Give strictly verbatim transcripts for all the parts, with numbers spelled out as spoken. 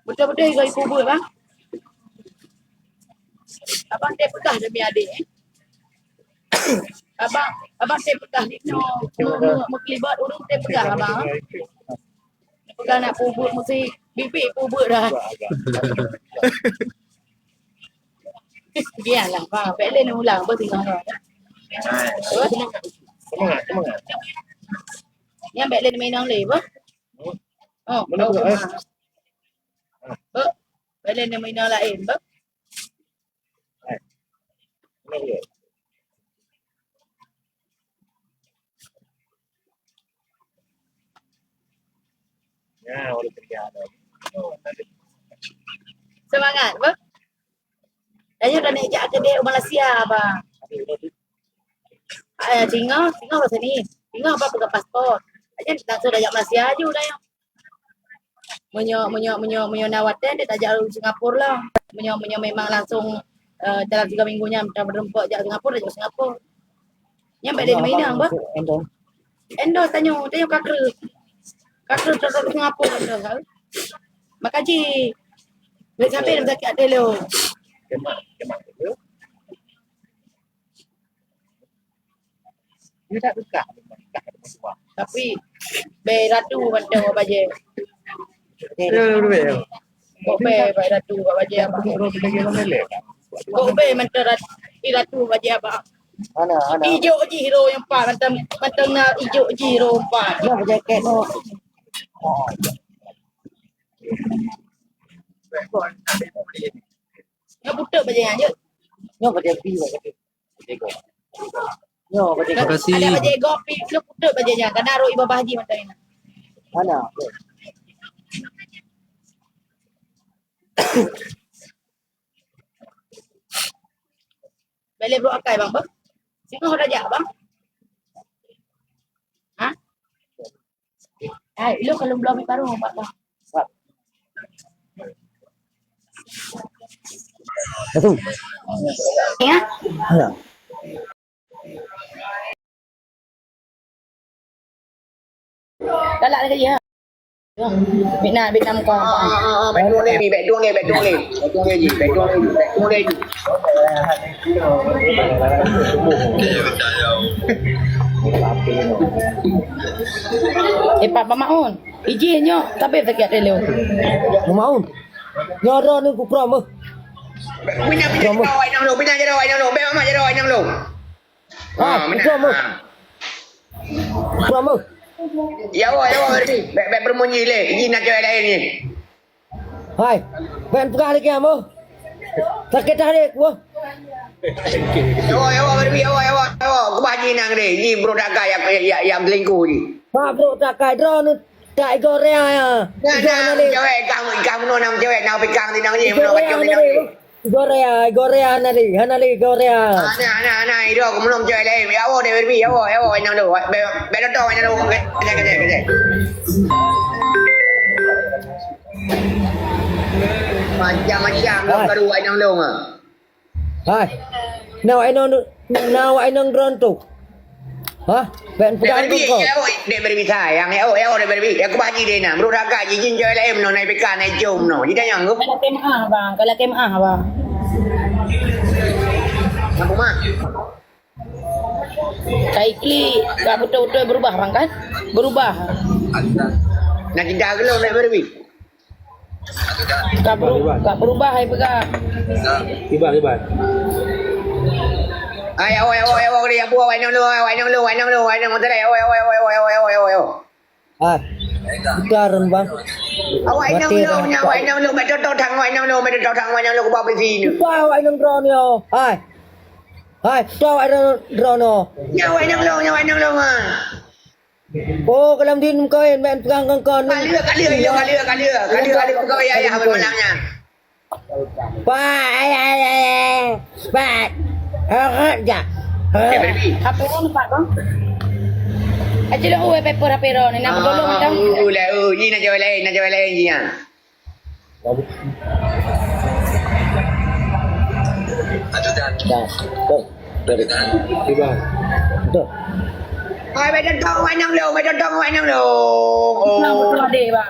Beutôi-beutôi igoe ipubuet, bang. Abang teupeugah demi adék, eh. Abang, abang teupeugah di nyoe, nyoe meukeulibot ureueng teupeugah abang. Peugah nak pubuet meusi bibit pubuet dah. Biarlah, bang. Bèk lé neulang, beuh, singoh nyoe. Semangat, semangat. Nyan bèk lé neuminong lé, beuh. Oh, mana pula, eh? Beuh, bèk lé neuminong laén, beuh. Semangat, beuh. Tanyoe dah neuk jak keudéh u Malaysia, bang. Eh, singoh, singoh ka sini. Singoh apa peugah paspor. Aja langsung dah jak Malaysia aju dah nyoe. Meunyoe, meunyoe, meunyoe, meunyoe na watèe, dia tajak u Singapura lah. Meunyoe, meunyoe memang langsung, eh, dalam tiga minggu nyan, kita berempat jak Singapura, tajak Singapura. Nyan bèk lé neuminong, beuh. Endorse. Endorse tanyoe, tanyoe ka kreueh. Ka kreueh trok u Singapura endorse, ha. Maka jih, duit sabe sakét até lôn. Tapi, bèk ratu mantong bajèe. Kok bèk, bèk ratu bajèe abang. Kok bèk mantong rat-, ratu bajèe abang. Mana, mana? Ijok jih ro nyang pat, mantong, mantong na ijok jih ro nyang pat. Nyoe bajèe kèk nyoe. Nyoe puteuk bajèe nyan, jeuet. Nyoe bajèe pi, bajèe pi. Nyoe bajèe gob. Makasih. Ada bajèe gob pi, nyoe puteuk bajèe nyan. Kana rot ié babah jih mantong nyan. Mana? Bèk lé brôk akai, bang, bang. Singoh dah jak, bang. Ha? Hai, ilôn ka lôn bloe mic baru, bang, bang. Satu. Ya? Ya. Galak lagèe nyan. Bit na, bit na muka. Ah, ah, ah, bèk tueng lé, bèk tueng lé, bèk tueng lé. Bèk tueng lé ji, bèk tueng lé ji, bèk tueng lé ji. Eh, Pak Maun, ijih nyoe, tapi sakét lé. Maun. Nyoe droeneuh kukrom, eh. Bina, bina, jaroe, Wai Nong Long, bina, jaroe, Wai Nong Long. Bèk mamak jaroe, Wai Nong Long. Ah, ah, betul, Bang. Ah. Betul, Bang. Ya Allah, ya Allah, Ri. Bèk, bèk beureumunyi lé. Jih na cewek laén jih. Hai, bèk peugah lagèe nyan, Bang. Sakét that, Ri, wah. Ya Allah, ya Allah, Ri, ya Allah, ya Allah, ya Allah. Keubah jih nang, Ri. Jih brôk dakai nyang, nyang, nyang selingkuh jih. Pak brôk dakai droeneuh. Tak, i Korea, ya. Nah, nah, cewek, ikang, ikang meunoe, nam cewek, nam pikang di nang jih, meunoe bacok di nang jih. Korea, Korea, hana lé, hana lé Korea. Ah, nah, nah, nah, idok, aku meunoe cewek laén. Ya Allah, deh, Barbie, ya Allah, ya Allah, inang lu. Bèk, bèk, bèk, inang lu. Kejap, kejap, kejap. Macam-macam lu baru inang lu, ah. Hai. Na awak inong, na awak inong droeneuh tu. Hah? Bèk peugah keu kau. Dek Barbie, ya, oi, Dek Barbie sayang, ya, oi, ya, oi, Dek Barbie. Ya, aku bagi dia nak. Menurut kakak, jijin cewek lain, menurut naik pekan, naik jom, no. Jijin yang, kalau kemah, bang. Kalau kemah, bang. Apa, Mak? Kak Ikli, kak betul-betul berubah, bang, kan? Berubah. Nak cinta ke lu, Dek Barbie? Ka beru-, ka berubah hai peugah. Iban, iban. Ai, awai, awai, awai, awai, awai, awai, nang lu, awai, nang lu, awai, nang lu, awai, nang lu, awai, awai, awai. Ah, kita rembang. Awai, nang lu, awai, nang lu, betul, betul, tang, awai, nang lu, betul, betul, tang, awai, nang lu, kubah besi ni. Kita awai, nang lu, ni, oh. Hai. Hai, kita awai, nang lu, ni, oh. Nyawa, nang lu, nyawa, nang lu, ah. Oh, kalau meudieuh meukawen, bèk peugah ngon kon. Ka lheueh, ka lheueh, ilôn ka lheueh, ka lheueh. Ka lheueh, ka lheueh meukawen, ya, ya, malam nyan. Pak, ai, ai, ai, ai. Pak. Heret, jak. Heret. H P ron, Pak, bang. Aja dong, uwe paper H P ron, nak bertolong, macam. Ah, uh, lah, uh, ni nak jawab lain, nak jawab lain, ni, ah. Dah. Tuh. Dari tangan. Tiba. Tuh. Hai, bèk tong, wai nang long, bèk tong, wai nang long. Oh. Kenapa tu, adik, bang?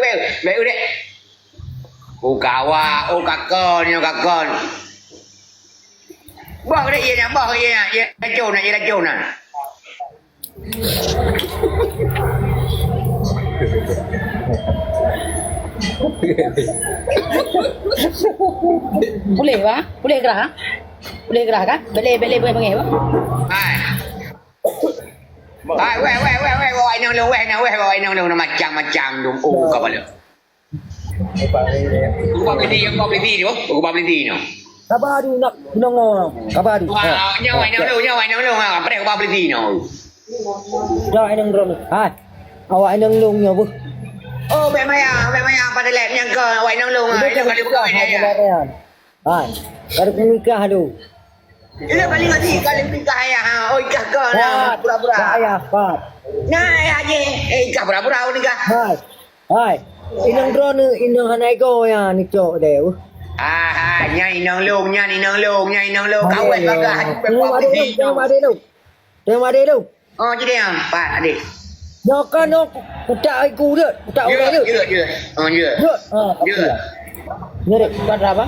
baik, baik, baik, baik. Oh, kawa, oh, kakon, nyoe kakon. Boh deh, iya nyan, boh, iya nyan, iya racun nyan, iya racun nyan. Boleh, bah? Boleh gerah, ha? Boleh gerah, kan? Boleh, boleh, boleh, boleh, bah? Hai. Hai, weh, weh, weh, weh, weh, inong lôn, weh, inong, weh, weh, inong lôn, macam-macam dum. Oh, kapala. Aku bak polisi, aku bak polisi tu, aku bak polisi tu. Kaba tu nak penongo. Kaba tu. Wah, nyawa inong lôn, nyawa inong lôn, ha, preh aku bak polisi tu. Dah inong lôn. Hai. Awak inong lôn nyoe beuh. Oh, bèk maya, bèk maya, pada lep nyang ke awak inong lôn, ha, inong kali buka ni ya. Hai. Kada nikah tu. Ila paling ngaji kali nikah ayah, ha, oh, ikah ke, nah, pura-pura. Ayah, Pak. Nah, ayah je, eh, ikah pura-pura nikah. Hai. Hai, inong droeneuh, inong hana igo nyan neucok deh. Ah, ah, nyan inong lôn, nyan inong lôn, nyan inong lôn. Kawai bagah, inong adé lôn, inong adé lôn. Inong adé lôn. Oh, jadi yang empat adé. Nyoe kan nyoe kutak iku dia, kutak orang dia. Dia, dia. Oh, dia. Dia. Ah, dia. Nyoe dek. Buat apa?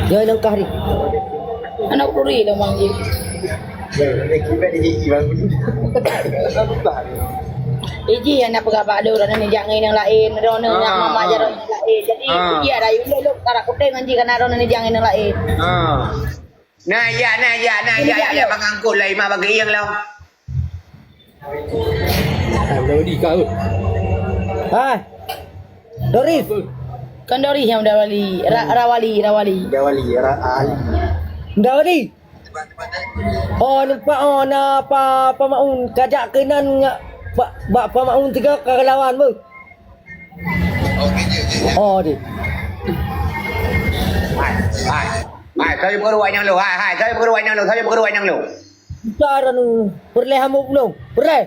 Dia inong kah ni. Anak kuri dah manggil. Iji anak peugah bak lôn, droeneuh neujak ngon inong laén, droeneuh nak mama jaroe inong laén. Jadi, iji ada yue lôn, karap kutem ngon jih, karena droeneuh neujak ngon inong laén. Nah, ya, nah, ya, nah, ya, ya, ya, bang angkut lah, imak bagi yang lah. Melodi kau. Hai. Doris. Kan Doris yang udah wali, Ra-, Rawali, Rawali. Udah wali, Ra-, Ali. Udah wali. Oh, nampak, oh, na pa, pa Maun kajak keunan ngak bak, bak pa Maun tiga ka lawan beuh. Oh, di. Hai, hai. Hai, saya berkeruai nang lu. Hai, hai, saya berkeruai nang lu. Saya berkeruai nang lu. Kita orang perleh hamu belum? Perleh.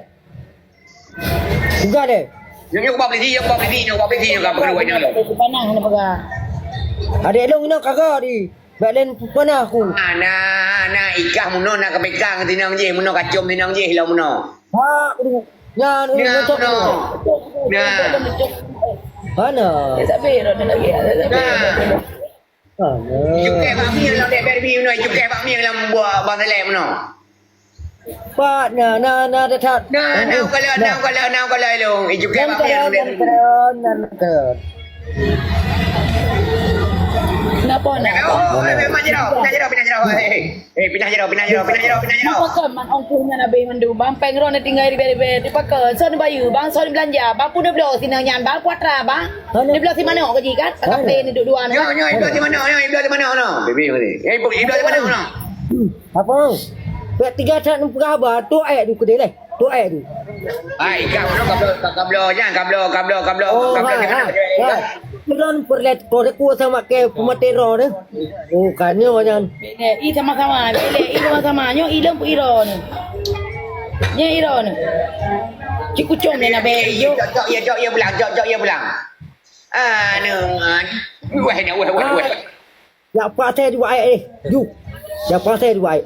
Peugah deh. Nyoe, nyoe, ubak polisi, nyoe, ubak polisi, nyoe, ubak polisi, nyoe, ka peukeuluwa nyoe, nyoe. Panah, hana peugah. Adék lôn inoe ka go di. Bèk lén panah ku. Ah, na, na, ikah munoe na K P K ngon tinong jih, munoe kacom tinong jih lom munoe. Ha, aduh. Nyan, na, munoe. Na. Hana. Ya, tapi, ada lagi, ada lagi. Na. Hana. Ijukèe bak mieng lam dek Barbie meunoe, ijukèe bak mieng lam buah Bang Saleh meunoe. Pat na, na, na, that, that. Na, na, ukalon, na, ukalon, na, ukalon, Long. Ijukèe bak mieng lam dek Barbie. Nan keureun, nan keureun. Kenapa nak? Oh, eh, eh, pinah jaroe, pinah jaroe, pinah jaroe. Eh, eh. Eh, pinah jaroe, pinah jaroe, pinah jaroe, pinah jaroe. Pakon man ongkoh nyan abéh mandum, bang? Péng droeneuh tinggai ribèe-ribèe. Pakon? Soe neubayeue, bang? Soe neubelanja? Bang, peue neubloe sinan nyan, bang? Putra, bang? Hana. Neubloe si manok keu jih kan? Hana. Tapi neuduek dua nyoe. Nyoe, nyoe, ibloe si manok, nyoe, ibloe si manok, nyoe. Bibi, bibi. Eh, ibloe si manok, nyoe. Apa? Pek tiga that neupeugah haba, tu ayat tu keudeh leh. Tu ayat tu. Hai, ka bloe, ka bloe, ka bloe, jangan ka bloe, ka bloe, ka bloe. Oh, hai, hai, hai. Droeneuh peureulèe, kau dah kuasa makai peumaté droeneuh. Oh, kan nyoe nyan. Bèk lé, i sama-sama, bèk lé, i sama-sama. Nyoe i lôn peuiroe nyoe. Nyoe iroe nyoe. Cikucom lé na bèk i jok. Jok, jok, ya, jok, ya, pulang, jok, jok, ya, pulang. Anu, ah, weh, weh, weh, weh. Yak pak saya juga ayat eh. Ju. Nyang pasai dua ai.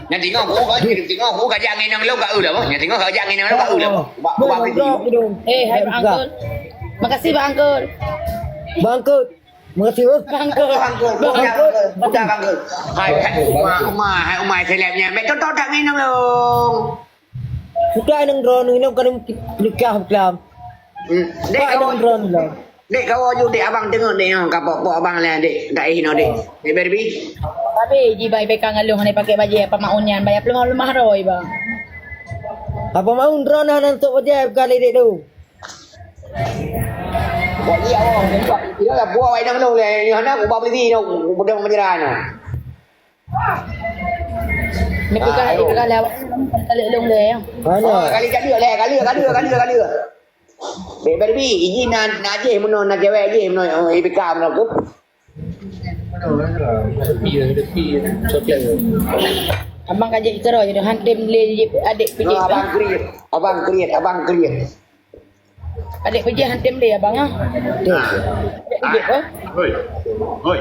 Nyang tinggai bu ka, nyang tinggai bu ka jak nginong lôn ka eu dah, boh. Nyang tinggai ka jak nginong lôn ka eu dah, boh. Ba, ba, ba, ba. Eh, hai Bang Angkut. Makasih Bang Angkut. Bang Angkut. Makasih, boh. Bang Angkut. Bang Angkut. Bang Angkut. Bang Angkut. Hai, hai, Uma, Uma, hai, Uma, seleb nyan. Mek contoh tak nginong lôn. Sudah nang drone nginong kan nikah kelam. Hmm. Dek, kawan. Nang drone lah. Dek, kawan ju, dek, abang tengok, dek, nyoe, kapok-pok abang lah, dek, tak eh, no, dek. Dek, Barbie. Tapi, jibai peka ngalung, hana pakai bajai, apa maun nyan, bayar pelemah-lemah roi, bang. Apa maun drone hana untuk bajai, bukan ledek tu. Buat dia, oh, nampak. Dia lah, buat awak inang long leh. Yang hana, aku bawa beli, no, aku pegang penjara, no. Ni bukan, ah, lagi ayo. Pegang lewat, tak lewat long leh. Mana? Oh, kali, kali, leh, kali, kali, kali, kali. Dek Barbie, iji na, na jih meunoe, na cewek jih meunoe, oh, I P K meunoe tu. Abang ka jeuet keudroe, jadi hantem lé adek peujiek. Abang kriet, abang kriet, abang kriet. Adek peujiek hantem lé abang, ah. Adek peujiek, oh. Hoi. Hoi.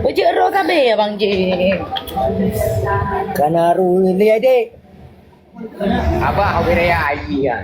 Peujiek roh sabe abang jih. Kana roh lé adek. Abah, wiraya ayi, ya.